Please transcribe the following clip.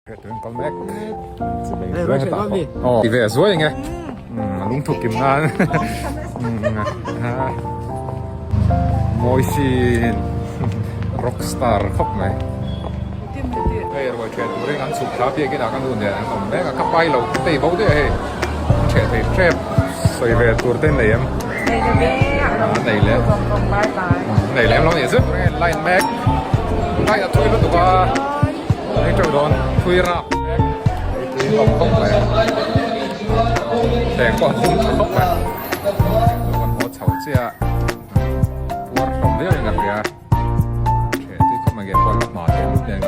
Tuin kal mek. Aw ti ve a zuai nge. A lungthu kim nan. Mawi sin rockstar khawp mai. Hei ruai ṭhian turin an chhuk thla biakin ah ka nu nen an awm mek a, ka pai lo tei bo daih a hei. An ṭheh thei ṭep sawi ve tur te nei em? Nei lem. Nei lem lo nih chu. Line mek. Line a thui lutuk a. Hei teuh dawn thui rap mek. Hei tui hlawm khawp mai. Teng pawh a hum tha khawp mai. Kan haw chho chiah a. Puar hlawm viau in ka hria. Ṭheh tui khawp mai ke pawh la hma thei lut nen.